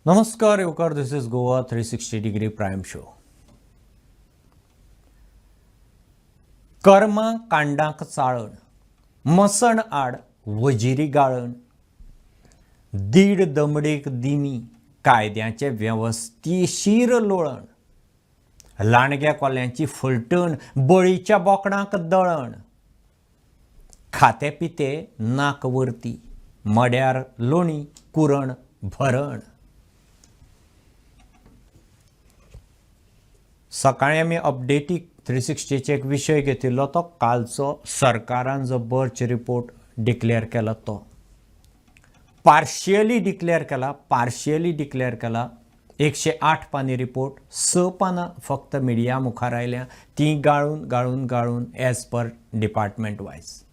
नमस्कार येवकार. This is Goa 360 degree prime show. कर्मा कांडाक चाळण, मसण आड वजिरी गाळण, दीड दमडेक दिमी, कायद्याचे वेवस्थीशीर लोळण, लांडग्या कोल्यांची फलटण, बळीच्या बोकडांक दळण, खाते पिते नाक वरती, मड्यार लोणी कुरण भरण. सकाळीं आमी अपडेटीक 360चेर एक विशय घेतिल्लो, तो कालचो सरकारान जो बर्च रिपोर्ट डिक्लेअर केला, तो पार्शियली डिक्लेअर केला. पार्शियली डिक्लेअर केला. 108 पानी रिपोर्ट, 6 पानां फक्त मिडिया मुखार आयल्या, तीं गाळून गाळून गाळून as per department wise.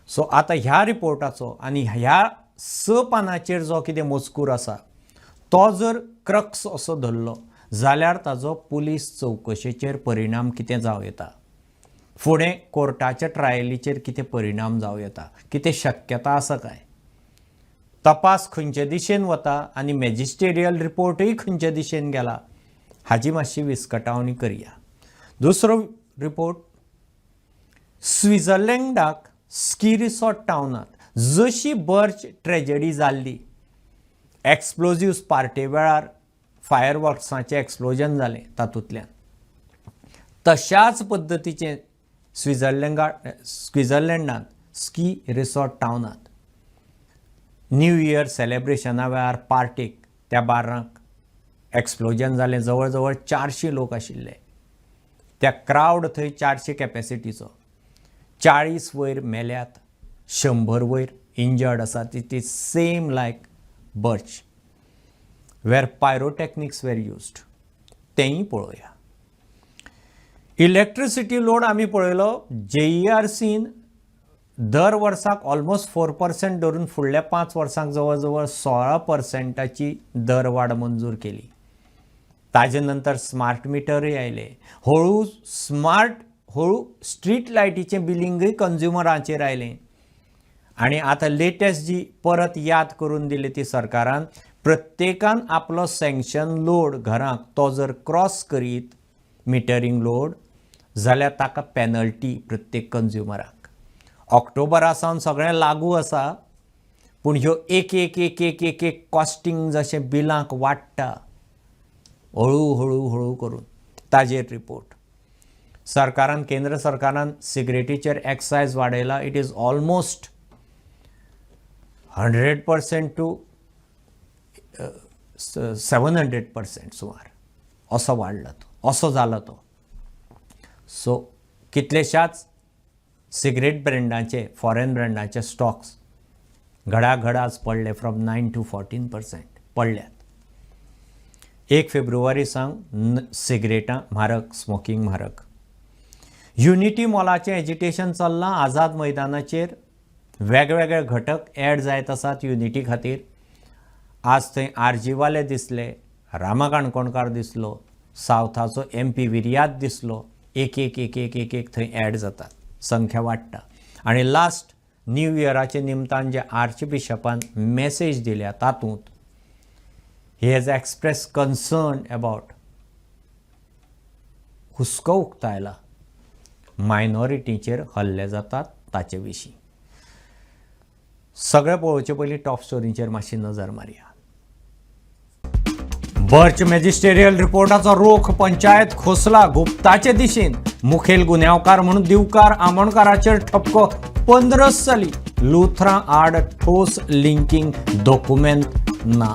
So आतां ह्या रिपोर्टाचो आनी ह्या 6 पानांचेर जो कितें मजकूर आसा तो जर क्रक्स असो धरलो जाल्यार ताजो पुलीस चवकशेचेर परिणाम कितें जावं येता, फुडें कोर्टाच्या ट्रायलीचेर कितें परिणाम जावं येता, कितें शक्यता आसा काय, तपास खंयचे दिशेन वता आनी मॅजिस्टेरियल रिपोर्टूय खंयचे दिशेन गेला, हाजी मातशी विस्कटावणी करया. दुसरो रिपोर्ट, स्वित्झर्लंडाक स्की रिसॉर्ट टावनांत जशी बर्च ट्रेजडी जाल्ली, एक्सप्लोजिव्स पार्टे वेळार फायर वर्क्साचें एक्सप्लोजन जालें, तातूंतल्यान तशाच पद्दतीचें स्वित्झर्लंडांत स्की रिसॉर्ट टावनांत न्यू इयर सेलेब्रेशना वेळार पार्टीक त्या बार्रांक एक्सप्लोजन जालें. जवळ जवळ 400 लोक आशिल्ले त्या क्रावड थंय 400 कॅपेसिटीचो. 40 वयर मेल्यात, 100 वयर इंजर्ड आसा. It is same like Birch where pyrotechnics were used. तेंय पळोवया. इलेक्ट्रिसिटी लोड आमी पळयलो, जेईआरसीन दर वर्साक ऑलमोस्ट 4% धरून फुडल्या 5 वर्सांक जवळ जवळ 16 पर्संटाची दरवाड मंजूर केली. ताजे नंतर स्मार्ट मिटरूय आयले. हळू स्मार्ट, हळू स्ट्रीट लायटीचें बिलिंगूय कंज्युमरांचेर आयलें. आनी आतां लेटेस्ट जी परत याद करून दिली ती सरकारान, प्रत्येकान आपलो सँक्शन लोड घरांक तो जर क्रॉस करीत मिटरींग लोड जाल्यार ताका पॅनल्टी प्रत्येक कंज्युमराक. ऑक्टोबरा सावन सगळें लागू आसा, पूण ह्यो एक एक एक एक एक एक कॉस्टींग जशें बिलांक वाडटा हळू हळू हळू करून, ताजेर रिपोर्ट. सरकारान, केंद्र सरकारान सिगरेटीचेर एक्सायज वाडयला. It is almost 100% to 700% सुमार असो वाडला तो, असो जाला तो. सो कितलेशाच सिगरेट ब्रँडाचे, फॉरेन ब्रँडाचे स्टॉक्स घडाघडाच पडले, from 9 to 14% पडल्यात. 1 फेब्रुवारी सावन सिगरेटां म्हारग, स्मोकींग म्हारग. युनिटी मॉलाचें एजिटेशन चल्लां आझाद मैदानाचेर. वेगवेगळे घटक एड जायत आसात युनिटी खातीर. आज थंय आरजीवाले दिसले, रामा काणकोणकार दिसलो, सावथाचो एमपी विर्याद दिसलो. एक एक एक एक एक एक थंय एड जातात, संख्या वाडटा. आनी लास्ट न्यू इयराचे निमतान जे आर्च बिशपान मॅसेज दिल्या, तातूंत he has express concern about, हुस्को उक्तायला मायनॉरिटीचेर हल्ले जातात ताचे विशीं. सगळें पळोवचे पयलीं टॉप स्टोरींचेर मातशी नजर मारया. बर्च मॅजिस्टेरियल रिपोर्टाचो रोख पंचायत खोसला गुप्ताचे दिशेन. मुखेल गुन्यांवकार म्हणून दिवकार आमोणकाराचेर ठपको. 15 साली लुथरा आड ठोस लिंकिंग डॉक्युमेंट ना.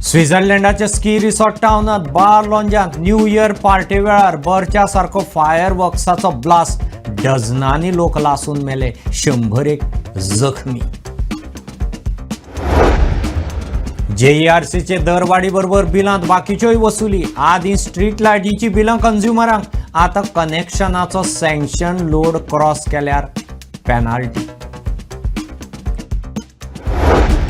स्वित्झर्लंडाच्या स्की रिसॉर्ट टावनात बार लॉन्जांत न्यू इयर पार्टी वेळार बर्चा सारको फायर वर्क्साचो ब्लास्ट. डझनांनी लोक लासून मेले, 101 जखमी. जेईआरसीचे दरवाडी बरोबर बिलांत बाकीच्योय वसुली. आदीं स्ट्रीट लायटीची बिलां कंझ्युमरांक, आतां कनेक्शनाचो सँक्शन लोड क्रॉस केल्यार पेनाल्टी.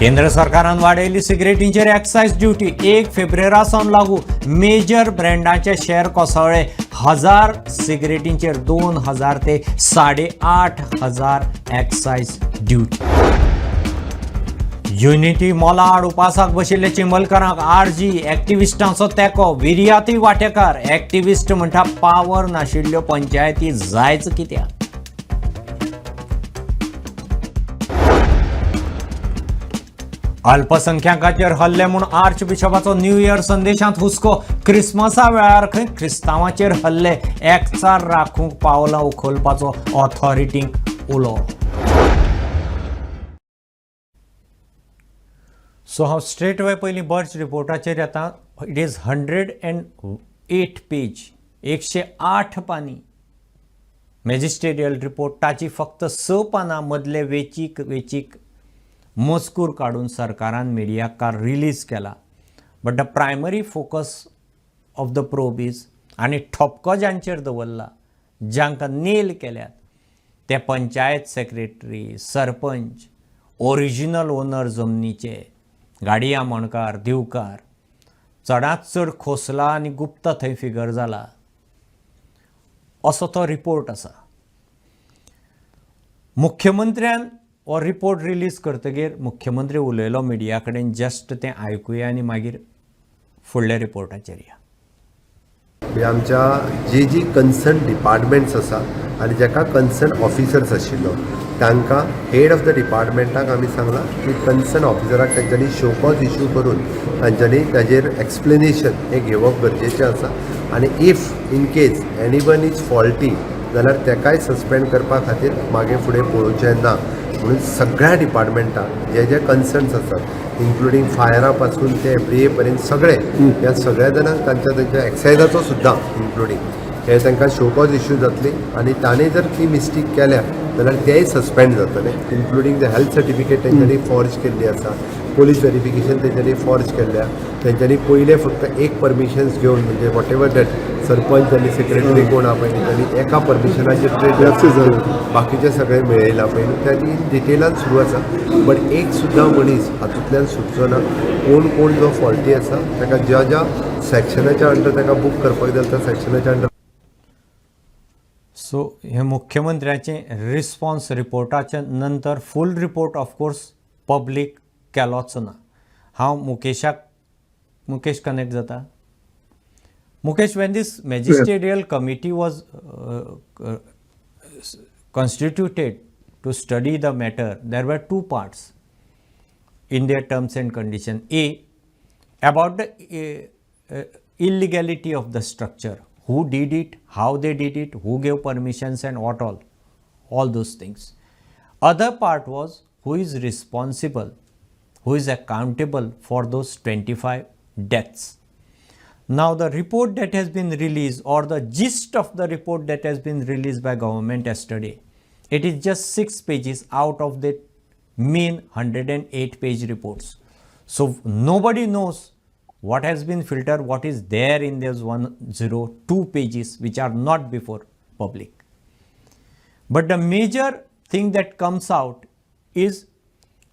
केंद्र सरकारान वाडयली सिगरेटींचेर एक्सायज ड्युटी. 1 फेब्रुवारा सावन लागू. Major ब्रँडाचे share कोसळ्ळे. 1000 सिगरेटींचेर 2000 ते 8500 एक्सायज ड्युटी. युनिटी मॉला आड उपासाक बशिल्ले चिंबलकारांक आरजी एक्टिविस्टांचो तेंको. विर्यातूय वांटेकार. एक्टिविस्ट म्हणटा पावर नाशिल्ल्यो पंचायती जायच कित्याक. अल्पसंख्याकांचेर हल्ले म्हूण आर्च बिशपाचो न्यू इयर संदेशांत हुस्को. क्रिसमसा वेळार खंय क्रिस्तांवाचेर हल्ले, एकचार राखूंक पावलां उखलपाचो ऑथॉरिटींक उलो. सो हांव स्ट्रेट वे पयलीं बर्च रिपोर्टाचेर येता. It is 108 page, 108 पानी मॅजिस्टेरियल रिपोर्ट. ताची फक्त स पानां मदले वेचीक वेचीक मजकूर काडून सरकारान मिडियाक काल रिलीज केला. But the primary focus of the probe is, आनी ठपको जांचेर दवरला, जांकां नेल केल्यात ते panchayat secretary, sarpanch, original owner जमनीचे, घाडी आमोणकार, दिवकार, चडांत चड खोसला आनी गुप्ता थंय फिगर जाला असो तो रिपोर्ट आसा. मुख्यमंत्र्यान हो रिपोर्ट रिलीज करतगीर मुख्यमंत्री उलयलो मिडिया कडेन. जस्ट तें आयकुया आनी मागीर फुडल्या रिपोर्टाचेर या. म्हणजे आमच्या जी जी कन्सर्न डिपार्टमेंट्स आसा आनी जाका कन्सर्न ऑफिसर्स आशिल्लो तांकां, हेड ऑफ the डिपार्टमेंटाक आमी सांगलां की कन्सर्न ऑफिसराक तांच्यांनी शोकॉज इशू करून तांच्यांनी ताजेर एक्सप्लेनेशन हें घेवप गरजेचें आसा आनी if in case anyone is faulty जाल्यार तेकाय सस्पेंड करपा खातीर मागीर फुडें पळोवचें ना म्हणून सगळ्या डिपार्टमेंटाक जे जे कन्सर्न्स आसात, इन्क्लुडींग फायरा पासून ते एफ डी ए पर्यंत सगळे, ह्या सगळ्या जाणांक तांच्या तांच्या एक्सायजाचो सुद्दां इन्क्लुडींग, हे तांकां शोकॉज इश्यू जातली आनी ताणें जर ती मिस्टेक केल्या जाल्यार तेय सस्पेंड जातले, इन्क्लुडींग the health certificate तेंच्यांनी फॉर्ज केल्ली आसा, पोलीस वेरिफिकेशन तेंच्यांनी फॉर्ज केल्ल्या, तेंच्यांनी पयलें फक्त एक परमिशन्स घेवन, म्हणजे what ever that sarpanch आनी सेक्रेटरी कोण आहा पळय, तेंच्यांनी एका परमिशनाचेर ट्रेड बाकीचे सगळे मेळयला पळय न्हू, त्या इन डिटेलान सुरू आसा. बट एक सुद्दां मनीस हातूंतल्यान सुटचो ना. कोण कोण जो फॉल्टी आसा ताका ज्या ज्या सेक्शनाच्या अंडर ताका बूक करपाक जाय त्या सेक्शनाच्या अंडर. सो हे मुख्यमंत्र्याचें रिस्पॉन्स रिपोर्टाच्या नंतर. फूल रिपोर्ट ऑफकोर्स पब्लीक केलोच ना. हांव मुकेशाक, मुकेश कनेक्ट जाता. Mukesh, when this magisterial committee was constituted to study the matter, there were two parts in their terms and condition. A, about the illegality of the structure, who did it, how they did it, who gave permissions and what all those things. Other part was who is responsible, who is accountable for those 25 deaths. Now, the report that has been released, or the gist of the report that has been released by government yesterday, it is just 6 pages out of the main 108 page reports. So, nobody knows what has been filtered, what is there in those 102 pages which are not before public. But the major thing that comes out is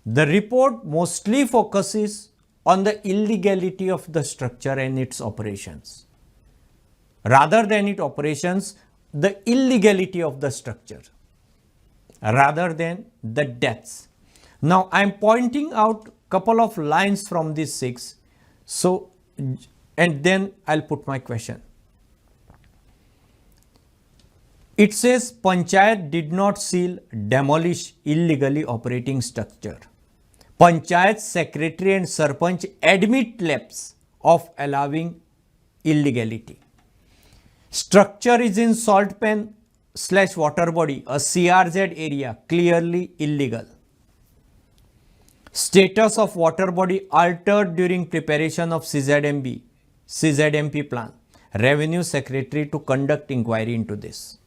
the report mostly focuses on the illegality of the structure and its operations. Rather than its operations, the illegality of the structure rather than the deaths. Now, I am pointing out couple of lines from these six. So, and then I'll put my question. It says Panchayat did not seal, demolish illegally operating structure. Panchayat secretary and sarpanch admit lapse of allowing illegality. Structure is in salt pan/water body, a CRZ area, clearly illegal. Status of water body altered during preparation of CZMB, CZMP plan. Revenue Secretary to conduct inquiry into this.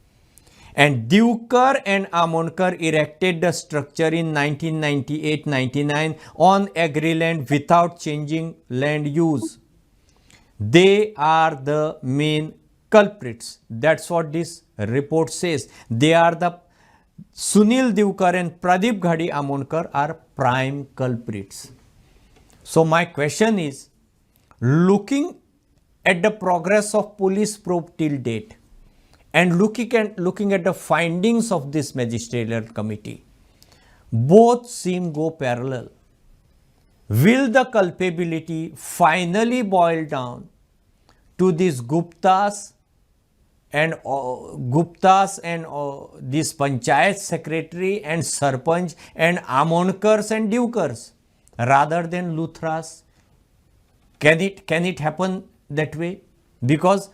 And Divkar and Amonkar erected the structure in 1998-99 on agri-land without changing land use. They are the main culprits. That's what this report says. They are the Sunil Divkar and Pradeep Ghadi Amonkar are prime culprits. So my question is, looking at the progress of police probe till date and looking at the findings of this magisterial committee, both seem go parallel. Will the culpability finally boil down to these Guptas and this panchayat secretary and sarpanch and Amonkars and Divkars rather than Luthras? Can it happen that way? Because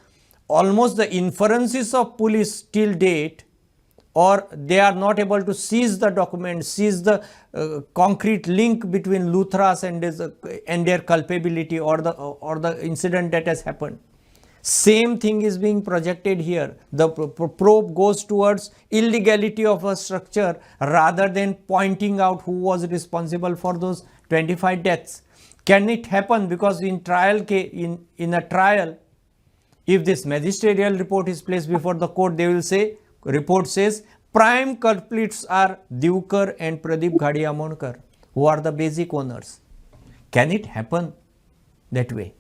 almost the inferences of police till date, or they are not able to seize the document, seize the concrete link between Luthras and their culpability or the incident that has happened. Same thing is being projected here. The probe goes towards illegality of a structure rather than pointing out who was responsible for those 25 deaths. Can it happen? Because in a trial, if this magisterial report is placed before the court, they will say, report says, prime culprits are Divkar and Pradeep Ghadi Amonkar, who are the basic owners. Can it happen that way?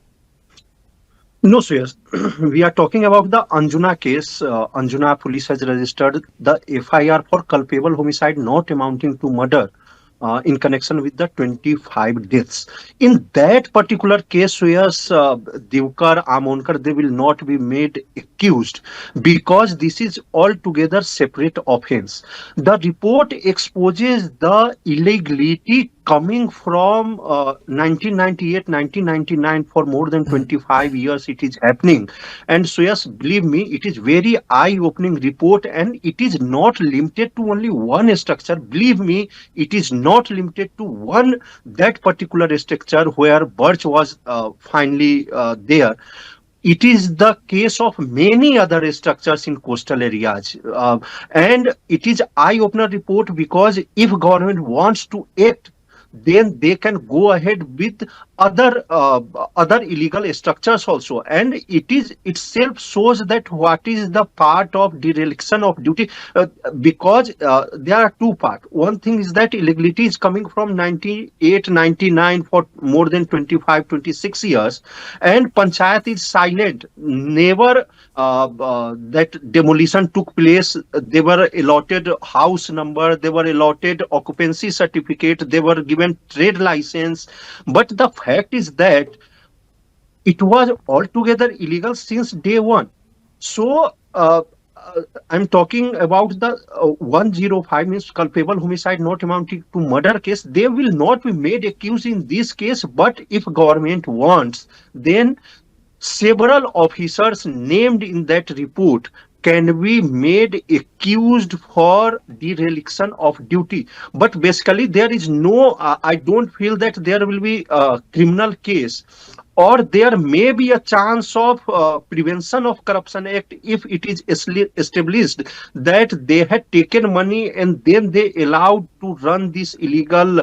No, Suyash. We are talking about the Anjuna case. Anjuna police has registered the FIR for culpable homicide not amounting to murder in connection with the 25 deaths. In that particular case, Suyash, Divkar, Amonkar, they will not be made accused because this is altogether separate offense. The report exposes the illegality coming from 1998, 1999. For more than 25 years it is happening. And so yes, believe me, it is very eye-opening report, and it is not limited to only one structure. Believe me, it is not limited to one that particular structure where birch was finally there. It is the case of many other structures in coastal areas, and it is eye-opener report because if government wants to act, then they can go ahead with other illegal structures also. And it is itself shows that what is the part of dereliction of duty, because there are two parts. One thing is that illegality is coming from 98, 99 for more than 25, 26 years, and panchayat is silent. Never that demolition took place. They were allotted house number, they were allotted occupancy certificate, they were given trade license. But the fact is that it was altogether illegal since day one. So I'm talking about the 105 means culpable homicide not amounting to murder case. They will not be made accused in this case, but if government wants, then several officers named in that report can be made accused for dereliction of duty. But basically there is no, I don't feel that there will be a criminal case, or there may be a chance of Prevention of Corruption Act if it is established that they had taken money and then they allowed to run this illegal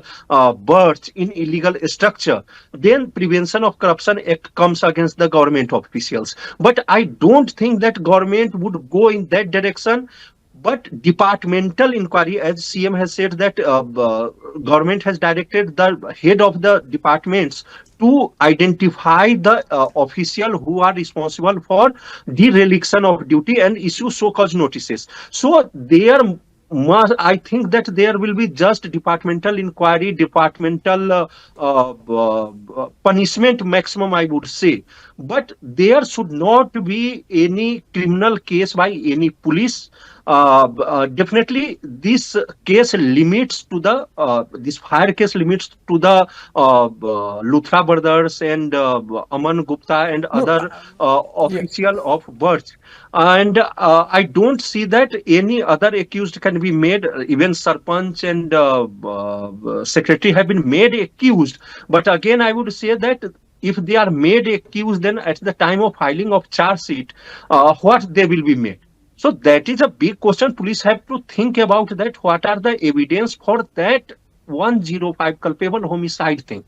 berth in illegal structure. Then Prevention of Corruption Act comes against the government officials. But I don't think that government would go in that direction. But departmental inquiry, as CM has said that government has directed the head of the departments to identify the official who are responsible for dereliction of duty and issue so-called notices. So there must, I think that there will be just departmental inquiry, departmental punishment maximum, I would say. But there should not be any criminal case by any police. Definitely this case limits to the this fire case limits to the Luthra brothers and Aman Gupta and other official of birth. And I don't see that any other accused can be made. Even Sarpanch and secretary have been made accused. But again, I would say that if they are made accused, then at the time of filing of charge sheet, what they will be made. So that is a big question. Police have to think about that. What are the evidence for that 105 culpable homicide thing?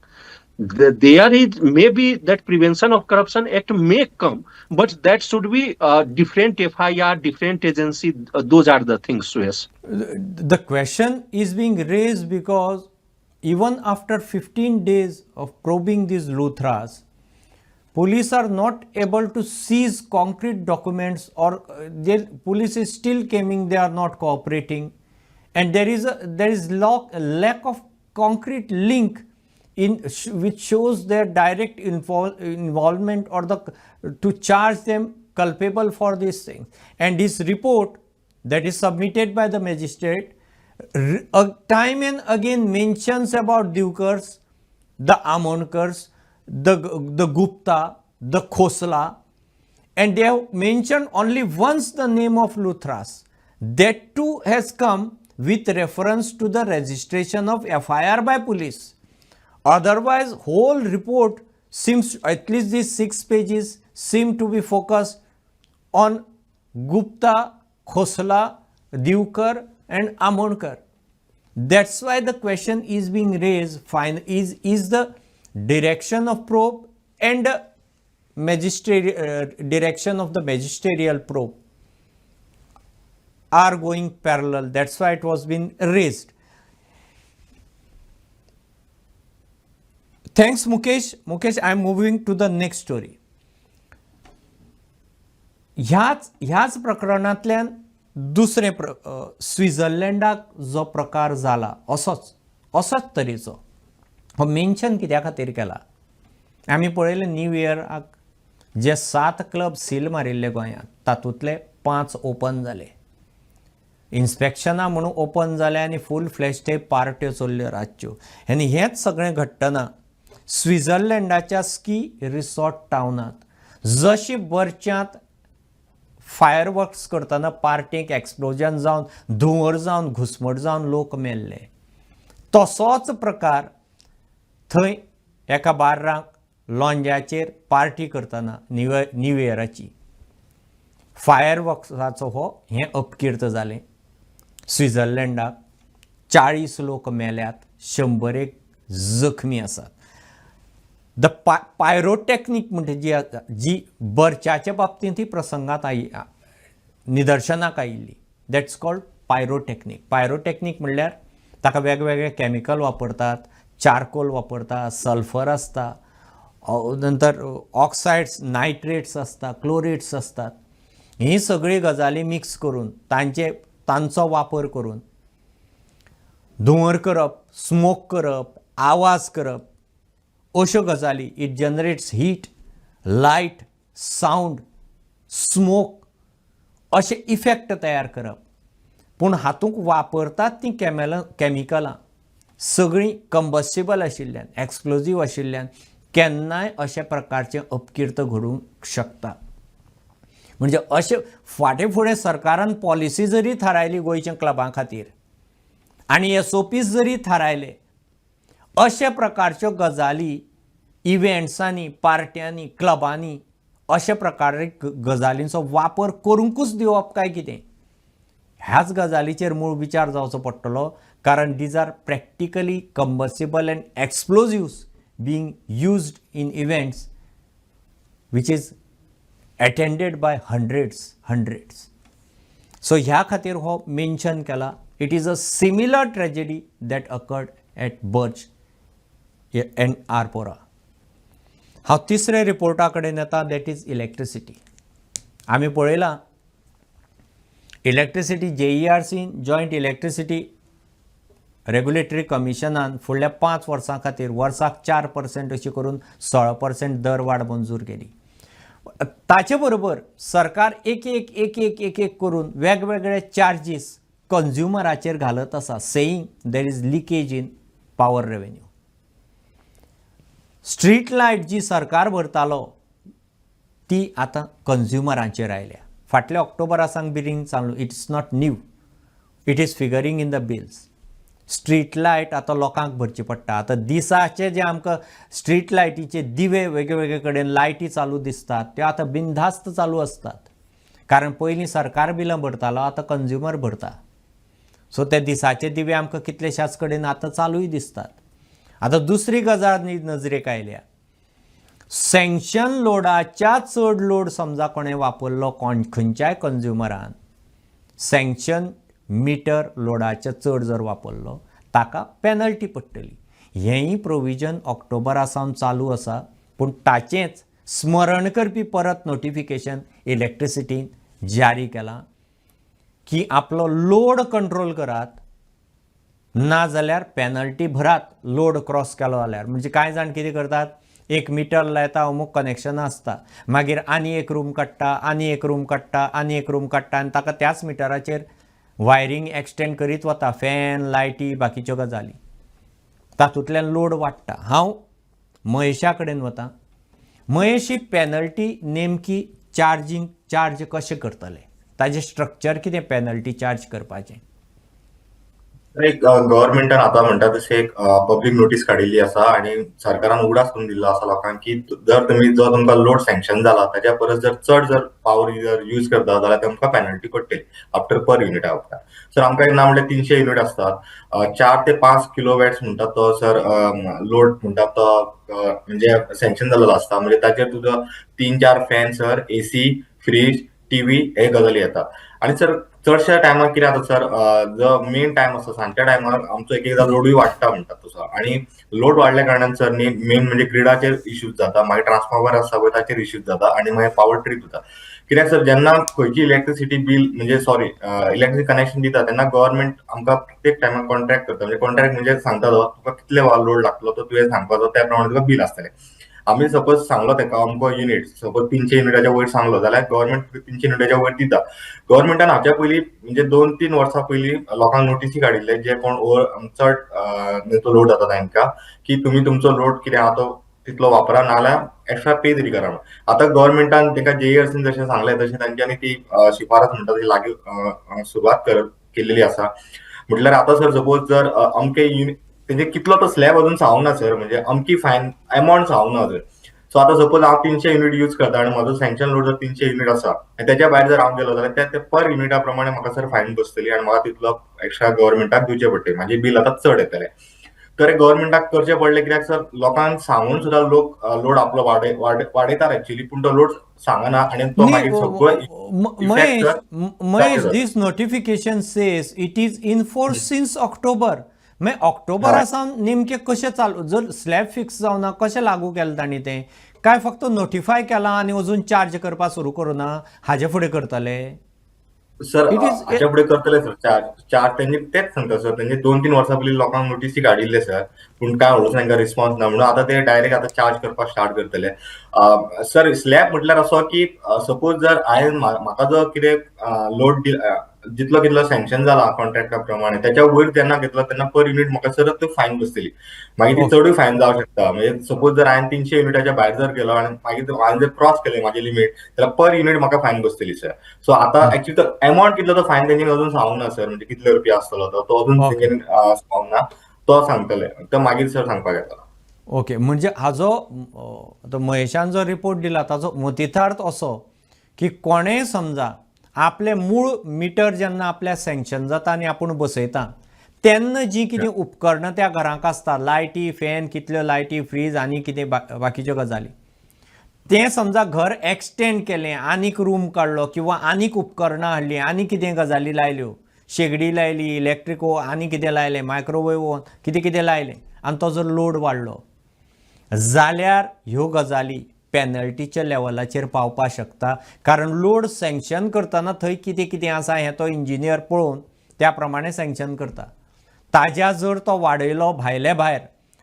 There is maybe that Prevention of Corruption Act may come, but that should be a different FIR, different agency. Those are the things, yes. The question is being raised because even after 15 days of probing these Luthras, police are not able to seize concrete documents, or police is still claiming they are not cooperating, and there is a lack of concrete link in which shows their direct involvement or the to charge them culpable for this thing. And this report that is submitted by the magistrate time and again mentions about Divkars, the Amonkars, the Gupta, the Khosla, and they have mentioned only once the name of Luthras. That too has come with reference to the registration of FIR by police. Otherwise, whole report seems, at least these 6 pages, seem to be focused on Gupta, Khosla, Divkar and Amonkar. That's why the question is being raised, fine, is the direction of probe and direction of the magisterial probe are going parallel. That's why it was been raised. Thanks, Mukesh. Mukesh, I am moving to the next story. ह्याच प्रकरणांतल्यान दुसरें स्वित्झर्लंडाक जो प्रकार जाला असोच तरेचो हो mention कित्या खातीर केला. आमी पळयलें न्यू इयराक जे 7 क्लब सील मारिल्ले गोंयांत तातूंतले 5 ओपन जाले. इन्स्पेक्शनां म्हणून ओपन जाले आनी फूल फ्लॅश ते पार्ट्यो चल्ल्यो रातच्यो. आनी हेंच सगळें घडटना स्वित्झर्लंडाच्या स्की रिसॉर्ट टावनांत जशी बर्च्यांत फायरवर्क्स करतना पार्टीक एक्सप्लोजन जावन धुंवर जावन घुसमट जावन लोक मेल्ले, तसोच प्रकार थंय एका बार्राक लॉंज्याचेर पार्टी करतना न्यू इयराची फायरवर्क्साचो हो हें अपकीर्त जालें. स्वित्झर्लंडाक 40 लोक मेल्यात, 100 जखमी आसात. The pyrotechnic म्हणटा जी आसा, जी बर्चाच्या बाबतींत ही प्रसंगात निदर्शनाक आयिल्ली, that's called pyrotechnic. Pyrotechnic म्हणल्यार ताका वेगवेगळे कॅमिकल वापरतात, चारकोल वापरतात, सल्फर आसता, नंतर ऑक्सायड्स, नायट्रेट्स आसता, क्लोरेट्स आसतात. ही सगळी गजाली मिक्स करून तांचो वापर करून धुंवर करप, स्मोक करप, आवाज करप, अश्यो गजाली. It generates heat, light, sound, smoke अशे इफेक्ट तयार करप. पूण हातूंत वापरतात तीं कॅमिकलां सगळीं कंबस्टेबल आशिल्ल्यान, एक्सप्लोजीव आशिल्ल्यान केन्नाय अशा प्रकारचें अपकीर्त घडूंक शकता. म्हणजे अशें फाटीं फुडें सरकारान पॉलिसी जरी थारायली गोंयच्या क्लबां खातीर आनी एस ओ पीज जरी थारायले, अशा प्रकारच्यो गजाली इव्हेंट्सांनी, पार्ट्यांनी, क्लबांनी अशा प्रकारे गजालींचो वापर करूंकूच दिवप काय कितें, ह्याच गजालीचेर मूळ विचार जावचो पडटलो. कारण these are practically combustible and explosives being used in events which is attended by hundreds, hundreds. So ह्या खातीर हो मेन्शन केला. It is a similar tragedy that occurred at Birch and Arpora. हांव तिसऱ्या रिपोर्टा कडेन येता, that is electricity. आमी पळयलां इलेक्ट्रिसिटी जेईआरसीन, जॉयंट इलेक्ट्रिसिटी रेगुलेटरी कमिशनान फुडल्या 5 वर्सां खातीर वर्साक 4% अशी करून 16% दर वाड मंजूर केली. ताचे बरोबर सरकार एक एक एक एक एक एक करून वेगवेगळे चार्जीस कंज्युमराचेर घालत आसा, saying there is leakage in power revenue. Street light जी सरकार भरतालो ती आतां कंज्युमरांचेर आयल्या. फाटल्या ऑक्टोबरा सावन बिलींग चालू. It's not new, it is figuring in the bills. Street light आतां लोकांक भरची पडटा. आतां दिसाचे जे आमकां स्ट्रीट लायटीचे दिवे वेगळे कडेन लायटी चालू दिसतात त्यो आतां बिनधास्त चालू आसतात, कारण पयलीं सरकार बिलां भरतालो, आतां कंज्युमर भरता. सो ते दिसाचे दिवे आमकां कितलेशाच कडेन आतां चालूय दिसतात. आतां दुसरी गजाल नजरेक आयल्या, सँक्शन लोडाच्या चड लोड समजा कोणें वापरलो, कोण खंयच्याय कंज्युमरान सँक्शन मिटर लोडाचे चड जर वापरलो ताका पेनल्टी पडटली. हेंय प्रोविजन ऑक्टोबरा सावन चालू आसा, पूण ताचेंच स्मरण करपी परत नोटिफिकेशन इलेक्ट्रिसिटीन जारी केलां की आपलो लोड कंट्रोल करात. ना जाल्यार पॅनल्टी भरात लोड क्रॉस केलो जाल्यार. म्हणजे कांय जाण कितें करतात, एक मिटर लायता, अमूक कनेक्शनां आसता, मागीर आनी एक रूम काडटा, आनी एक रूम काडटा, आनी एक रूम काडटा आनी ताका त्याच मिटराचेर वायरींग एक्सटेंड करीत वता, फॅन, लायटी, बाकीच्यो गजाली, तातूंतल्यान लोड वाडटा. हांव महेशा कडेन वता. महेश, ही पॅनल्टी नेमकी चार्जींग चार्ज कशें करतले, ताजें स्ट्रक्चर कितें पॅनल्टी चार्ज करपाचें? एक गव्हर्मेंटान आतां म्हणटा तशें एक पब्लीक नोटीस काडिल्ली आसा आनी सरकारान उगडास करून दिल्लो आसा लोकांक की जर तुमी जो तुमकां लोड सँक्शन जाला ताच्या परस जर चड जर पावर जर यूज करता जाल्यार तुमकां पॅनल्टी पडटली आफ्टर पर युनिटा उपरांत. सर, आमकां एक ना म्हणल्यार 300 युनिट आसतात. 4 ते 5 किलो वॅट्स म्हणटा तो सर लोड म्हणटा तो म्हणजे सँक्शन जाल्लो आसता. म्हणजे ताचेर तुजो तीन चार fan sir, AC, fridge, TV हे गजाली येता. आनी सर, चडश्या टायमार कितें जाता सर, जो मेन टायम आसता सांजच्या टायमार आमचो एक एकदां लोडूय वाडटा म्हणटा तसो. आनी लोड वाडल्या कारणान सर न्ही मेन म्हणजे ग्रिडाचेर इश्यूज जाता, मागीर ट्रान्सफॉर्मर आसता पळय ताचेर इश्यूज जाता आनी मागीर पावर ट्रीप जाता. कित्याक सर, जेन्ना खंयची इलेक्ट्रिसिटी बील म्हणजे सॉरी, इलेक्ट्रिसिटी कनेक्शन दिता तेन्ना गव्हर्मेंट आमकां प्रत्येक टायमार कॉन्ट्रॅक्ट करता. म्हणजे कॉन्ट्रॅक्ट म्हणजे सांगता तो तुका कितले लोड लागतलो तो तुवें सांगपाचो, त्या प्रमाणे तुका बील आसतलें. आमी सपोज सांगलो तेका अमको युनिट, सपोज 300 युनिटाच्या वयर सांगलो जाल्यार गव्हर्मेंट 300 युनिटाच्या वयर दिता. गव्हर्मेंटान हाच्या पयलीं म्हणजे 2-3 वर्सां पयलीं लोकांक नोटीसी काडिल्ले, जे कोण ओवर चड तो लोड जाता तांकां की तुमी तुमचो लोड कितें आहा तो तितलो वापरा, नाजाल्यार एक्स्ट्रा पे तरी करा म्हणून. आतां गव्हर्मेंटान तांकां जेईआरसीन जशें सांगलें तशें तांच्यांनी ती शिफारस म्हणटा ती लागीं सुरवात केल्लेली आसा. म्हटल्यार आतां सर, सपोज जर अमके युनिट तेंचे कितलो तो स्लॅब अजून सांगूंक ना सर, म्हणजे अमकी फायन एमावंट सांगूंक ना अजून. सो आतां सपोज हांव 300 युनिट यूज करता आनी म्हजो सँक्शन लोड जर 300 युनिट आसा आनी तेच्या भायर जर हांव गेलो जाल्यार त्या पर युनिटा प्रमाणे म्हाका सर फायन बसतली आनी म्हाका तितलो एक्स्ट्रा गव्हर्मेंटाक दिवचे पडटले, म्हाजें बील आतां चड येतलें. तर गव्हर्मेंटाक करचें पडलें, कित्याक सर, लोकांक सांगून सुद्दां लोक लोड आपलो वाडयतात एक्चुअली, पूण तो लोड सांगना आनी तो मागीर सगळो Mahesh, Mahesh, this notification says it is in force since October. मागीर ऑक्टोबरा सावन नेमकें कशें चालू, जर स्लॅब फिक्स जावना, कशें लागू केलें तांणी तें? काय फक्त नोटिफाय केलां आनी अजून चार्ज करपाक सुरू करूना, हाजे फुडें करतले? सर, हाच्या फुडें करतले सर चार्ज. चार्ज तेंचे तेच सांगता सर, तेंचे 2-3 वर्सां पयलीं लोकांक नोटीसी काडिल्ले सर, पूण काय व्हडलोसो तांकां रिस्पॉन्स ना म्हणून आतां ते डायरेक्ट आतां चार्ज करपाक स्टार्ट करतले सर. स्लॅब म्हटल्यार असो की सपोज जर हांवें म्हाका जो कितें लोड जितलो कितलो सँक्शन जाला कॉन्ट्रॅक्टा प्रमाणे त्याच्या वयर जेन्ना घेतलो तेन्ना पर युनिट म्हाका सर त्यो फायन बसतली. मागीर ती चडूय फायन जावंक शकता. म्हणजे सपोज जर हांवें 300 युनिटाच्या भायर जर गेलो आनी मागीर हांवें जर क्रॉस केलें म्हाजें लिमीट जाल्यार पर युनिट म्हाका फायन बसतली सर. सो आतां एक्चुअली तो एमावंट कितलो तो फायन तेंच्यांनी अजून सांगूंक ना सर, म्हणजे कितले रुपया आसतलो तो तो अजून तेंच्यांनी सांगूंक ना. तो सांगतले तो मागीर सर सांगपाक येतलो. ओके, म्हणजे हाजो आतां महेशान जो रिपोर्ट दिला ताजो मतितार्थ असो की कोणेय समजा आपलें मूळ मिटर जेन्ना आपल्या सँक्शन जाता आनी आपूण बसयता तेन्ना जीं कितें उपकरणां त्या घरांक आसता, लायटी, फॅन, कितल्यो लायटी, फ्रीज आनी कितें बाकीच्यो गजाली, तें समजा घर एक्सटेंड केलें, आनीक रूम काडलो किंवा आनीक उपकरणां हाडलीं, आनी कितें गजाली लायल्यो, शेगडी लायली, इलेक्ट्रीक आनी कितें लायलें, मायक्रोवेव ओवन कितें कितें लायलें आनी तो जर लोड वाडलो जाल्यार ह्यो गजाली पॅनल्टीच्या लेवलाचेर पावपाक शकता. कारण लोड सँक्शन करतना थंय कितें कितें आसा हें तो इंजिनियर पळोवन त्या प्रमाणे सँक्शन करता. ताज्या जर तो वाडयलो भायले भायर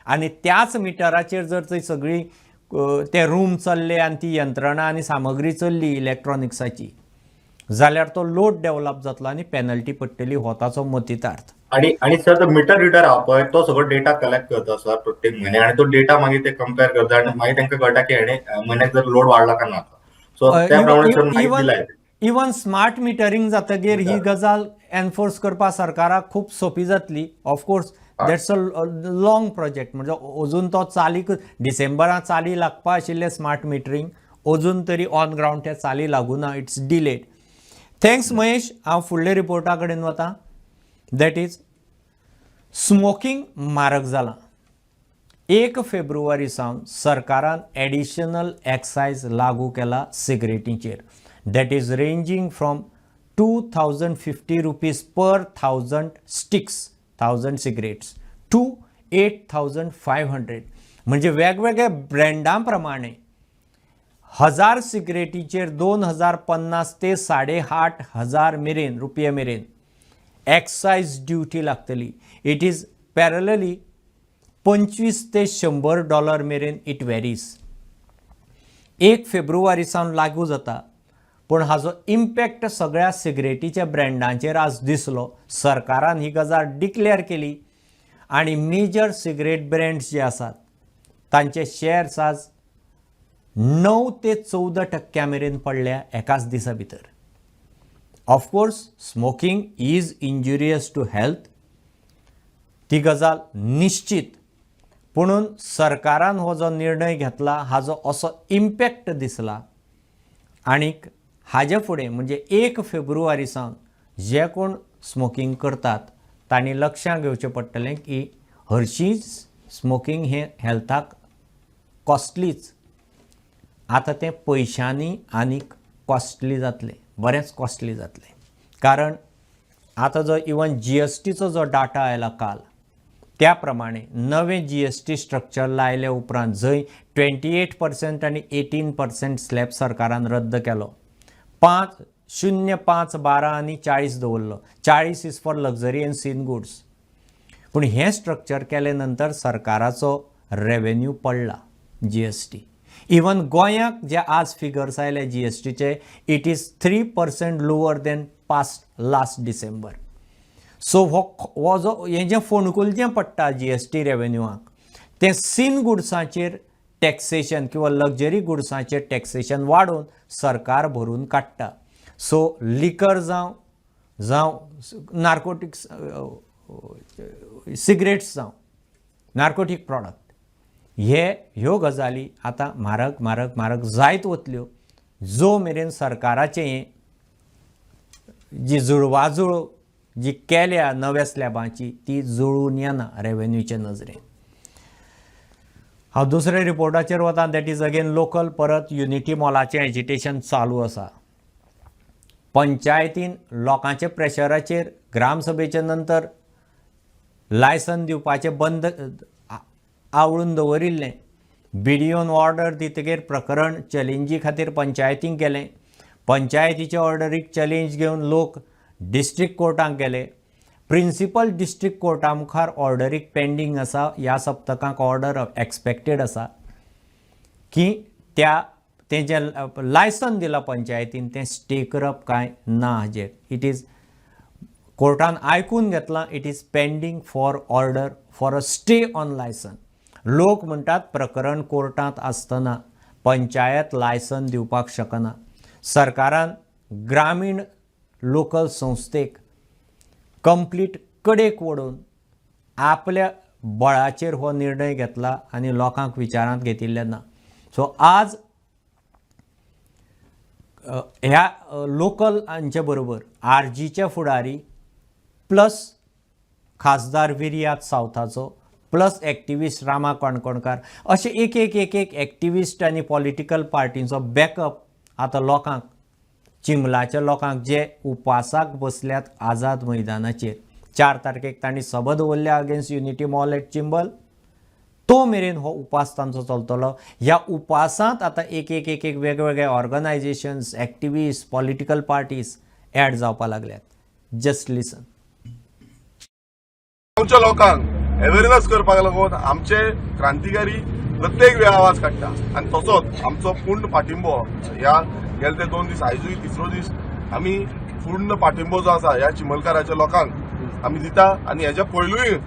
आनी त्याच मिटराचेर जर थंय सगळी ते रूम चल्ले आनी ती यंत्रणा आनी सामग्री चल्ली इलेक्ट्रॉनिक्साची जाल्यार तो लोड डेवलप जातलो आनी पॅनल्टी पडटली, हो ताचो मतितार्थ. आणि आणि सर, तो मिटर रिडर आहा पळय तो सगळो डेटा कलेक्ट करता सर प्रत्येक म्हयन्याक आनी तो डेटा मागीर ते कंपेर करता आनी मागीर तांकां कळटा की हेणे म्हयन्याक जर लोड वाडला काय ना. सो त्या प्रमाणे सर मागीर बिलां येता. इवन स्मार्ट मिटरींग जातगीर ही गजाल एनफोर्स करपाक सरकाराक खूब सोंपी जातली. Of course, that's a long project. म्हणजे अजून तो चालीक डिसेंबरात चाली लागपा आशिल्लें स्मार्ट मिटरींग, अजून तरी ऑन ग्रावंड ते चाली लागूना. It's delayed. Thanks Mahesh. हांव फुडल्या रिपोर्टा कडेन वता. That is smoking म्हारग जालां. 1 फेब्रुवारी सावन सरकारान एडिशनल एक्सायज लागू केला सिगरेटींचेर, that is ranging from ₹2050 per thousand sticks, thousand cigarettes, to 8500. म्हणजे वेगवेगळ्या ब्रँडां प्रमाणे 1000 सिगरेटीचेर 2050 ते 8500 मेरेन रुपये मेरेन एक्सायज ड्युटी लागतली. It is पॅरलली 25 ते $100 मेरेन it varies. 1 फेब्रुवारी सावन लागू जाता, पूण हाजो इम्पॅक्ट सगळ्या सिगरेटीच्या ब्रँडांचेर आज दिसलो. सरकारान ही गजाल डिक्लेअर केली आनी मेजर सिगरेट ब्रँड्स जे आसात तांचे शेअर्स आज 9 ते 14% मेरेन पडल्या एकाच दिसा भितर. Of course smoking is injurious to health, ती गजाल निश्चित, पुणून सरकारान हो जो निर्णय घेतला हाजो असो इम्पॅक्ट दिसला आनीक हाजे फुडें म्हणजे 1 फेब्रुवारी सावन जे कोण स्मोकींग करतात तांणी लक्षांत घेवचें पडटलें की हरशींच स्मोकींग हें हेल्थाक कॉस्टलीच, आतां तें पयशांनी आनीक कॉस्टली जातलें, बरेंच कॉस्टली जातलें. कारण आतां जो इवन जीएसटीचो जो डाटा आयला काल, त्या प्रमाणे नवें जीएसटी स्ट्रक्चर लायल्या उपरांत जंय 28% आनी 18% स्लॅब सरकारान रद्द केलो, 5 0 5 12 आनी 40 दवरलो. 40 is for luxury and sin goods. पूण हें स्ट्रक्चर केले नंतर सरकाराचो रेवेन्यू पडला जीएसटी. इवन गोंयाक जे आज फिगर्स आयले जीएसटीचे, it is 3% lower than past last December. So हो हो जो हें जें फोंडकूल जें पडटा जीएसटी रेवेन्यूआक तें सीन गुड्साचेर टॅक्सेशन किंवा लक्झरी गुड्साचेर टॅक्सेशन वाडोवन सरकार भरून काडटा. सो लिकर जावं जावं नार्कोटिक्स सिगरेट्स जावं नार्कोटीक प्रॉडक्ट, हे ह्यो गजाली आतां म्हारग म्हारग म्हारग जायत वतल्यो जो मेरेन सरकाराचें हें जी जुळवाजुळ जी केल्या नव्या स्लॅबांची ती जुळून येना रेवेन्यूचे नजरेन. हांव दुसऱ्या रिपोर्टाचेर वता, that is again local. परत युनिटी मॉलाचें एजिटेशन चालू आसा. पंचायतीन लोकांच्या प्रेशराचेर ग्रामसभेच्या नंतर लायसन दिवपाचें बंद आवळून दवरिल्लें. बीडीओन ऑर्डर दितकीर प्रकरण चॅलेंजी खातीर पंचायतींक गेलें. पंचायतीच्या ऑर्डरीक चॅलेंज घेवन लोक डिस्ट्रिक्ट कोर्टाक गेले. प्रिंसिपल डिस्ट्रिक्ट कोर्टा मुखार ऑर्डरीक पेंडींग आसा. ह्या सप्तकाक ऑर्डर एक्सपेक्टेड आसा की त्या तें जें लायसन दिलां पंचायतीन तें स्टे करप काय ना हाजेर. It is कोर्टान आयकून घेतलां, it is pending for order for a stay on licence. लोक म्हणटात प्रकरण कोर्टांत आसतना पंचायत लायसन दिवपाक शकना. सरकारान ग्रामीण लोकल संस्थेक कंप्लीट कडेक वडोवन आपल्या बळाचेर हो निर्णय घेतला आनी लोकांक विचारांत घेतिल्लें ना. सो आज ह्या लोकल हांचे बरोबर आरजीचे फुडारी प्लस खासदार विर्यात सावथाचो प्लस एक्टिविस्ट रामा काणकोणकार अशे एक एक एक एक एक्टिविस्ट आनी पॉलिटिकल पार्टींचो बॅकअप आतां लोकांक, चिंबलाच्या लोकांक जे उपासाक बसल्यात आझाद मैदानाचेर, 4 तारखेक तांणी सभा दवरल्या against Unity Mall at Chimbel, तो मेरेन हो उपास तांचो चलतलो. ह्या उपासांत आतां एक एक एक एक वेगवेगळे organisations, activist, political parties add जावपा लागल्यात. Just listen. गांवच्या लोकांक अवेरनस करपाक लागून आमचे क्रांतिकारी प्रत्येक वेळा आवाज काडटा आनी तसोच आमचो पूर्ण पाठिंबो ह्या गेले ते 2 दीस, आयजूय तिसरो दीस, आमी पूर्ण पाठिंबो जो आसा ह्या चिमलकाराच्या लोकांक आमी दिता. आनी हेच्या पयलूय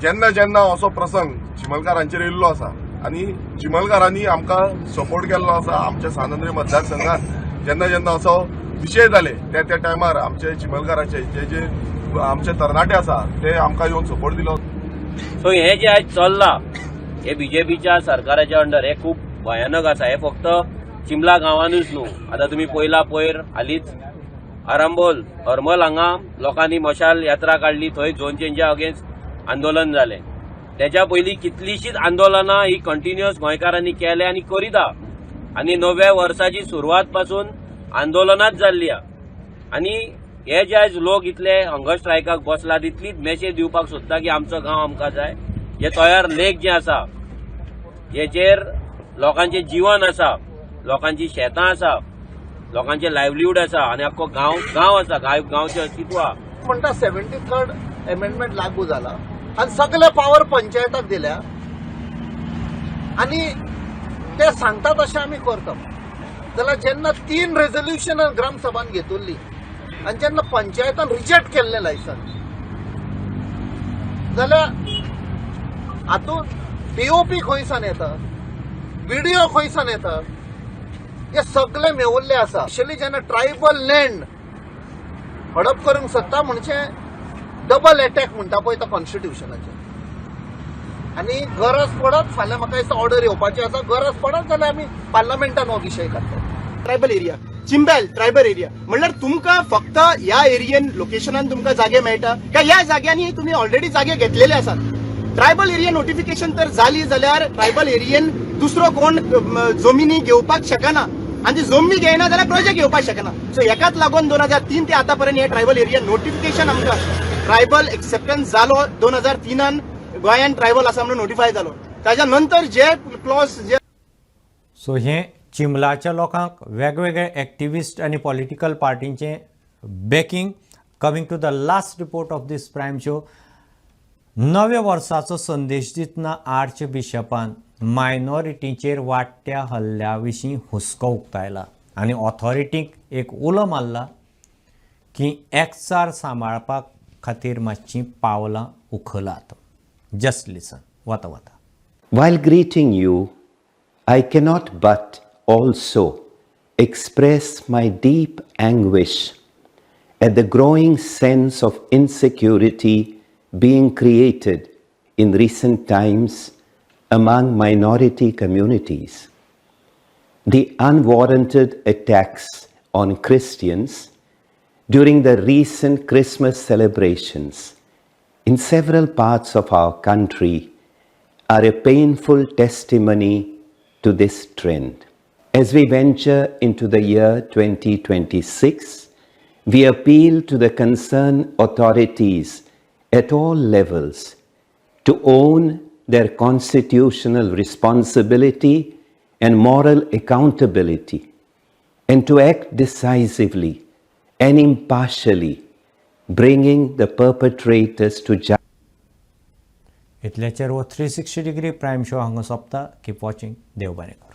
जेन्ना जेन्ना असो प्रसंग चिमलकारांचेर येयल्लो आसा आनी चिमलकारांनी आमकां सपोर्ट केल्लो आसा, आमच्या सान आंद्रे मतदारसंघात जेन्ना जेन्ना असो विशय जाले त्या त्या टायमार आमचे चिमलकाराचे जे जे आमचे तरणाटे आसा ते आमकां येवन सपोर्ट दिलो. सो हे जे आयज चल्लां हे बीजेपीच्या सरकाराच्या अंडर, हे खूब भयानक आसा. हे फक्त चिमला गांवानूच न्हू, आतां तुमी पयला पयर हालींच आरांबोल हरमल हांगा लोकांनी मशाल यात्रा काडली, थंय झोन चेंजा अगेन्स्ट आंदोलन जालें. तेच्या पयलीं कितलींशींच आंदोलनां ही कंटिन्युअस गोंयकारांनी केल्या आनी करीता आनी नव्या वर्साची सुरवात पासून आंदोलनाच जाल्ली आहा. आनी हे जे आयज लोक इतले हंगर स्ट्रायकाक बसला, तितलीच मेसेज दिवपाक सोदता की आमचो गांव आमकां जाय. हे तोयार लेक जे आसा हेचेर लोकांचें जिवन आसा, लोकांची शेतां आसा, लोकांचें लायवलीहूड आसा आनी आख्खो गांव गांव आसा, गांवचें अस्तित्व आहा. ऍक्ट म्हणटा, 73rd amendment लागू जाला आनी सगळे पावर पंचायताक दिल्या आनी ते सांगता तशें आमी करता. जाल्यार जेन्ना तीन रेजोल्युशनां ग्रामसभान घेतली आनी जेन्ना पंचायतान रिजेक्ट केल्लें लायसन्स, जाल्यार हातूंत पीओपी खंयसान येता, विडिओ खंयसान येता, हे सगळे मेवल्ले आसा. स्पेशली जेन्ना ट्रायबल लँड हडप करूंक सोदता, म्हणजे डबल एटॅक म्हणटा पळय तो कॉन्स्टिट्युशनाचेर. आनी गरज पडत, फाल्यां म्हाका दिसता ऑर्डर येवपाची आसा, गरज पडत जाल्यार आमी पार्लमेंटान हो विशय काडटले. ट्रायबल एरिया, चिंबेल ट्रायबल एरिया म्हणल्यार तुमकां फक्त ह्या एरियेन लोकेशनान तुमकां जागे मेळटा काय ह्या जाग्यांनी तुमी ऑलरेडी जागे घेतलेले आसात? ट्रायबल एरिया नोटिफिकेशन तर जाली जाल्यार ट्रायबल एरियेन दुसरो कोण जमिनी घेवपाक शकना आनी जमनी घेयना जाल्यार प्रोजेक्ट घेवपाक शकना. सो हेकाच लागून 2003 ते आतां पर्यंत हे ट्रायबल एरिया नोटिफिकेशन आमकां ट्रायबल एक्सेप्टन्स जालो. 2003न गोंयान ट्रायबल आसा म्हणून नोटिफाय जालो. ताच्या नंतर जे क्लॉज जे सो हें चिंबलाच्या लोकांक वेगवेगळे एक्टिविस्ट आनी political पार्टींचें backing. Coming to the last report of this prime show. नव्या वर्साचो संदेश दितना आर्च बिशपान मायनॉरिटीचेर वाडट्या हल्ल्या विशीं हुस्को उक्तायला आनी ऑथॉरिटीक एक उलो मारला की एकचार सांबाळपा खातीर मातशीं पावलां उखलात. जस्ट लिसन, वता वता. While greeting you, I cannot but also express my deep anguish at the growing sense of insecurity being created in recent times among minority communities. The unwarranted attacks on Christians during the recent Christmas celebrations in several parts of our country are a painful testimony to this trend. As we venture into the year 2026, we appeal to the concerned authorities at all levels to own their constitutional responsibility and moral accountability and to act decisively and impartially, bringing the perpetrators to justice. इतल्याचेर हो 360 degree prime show हांगा सोंपता. Keep watching. देव बरें करूं.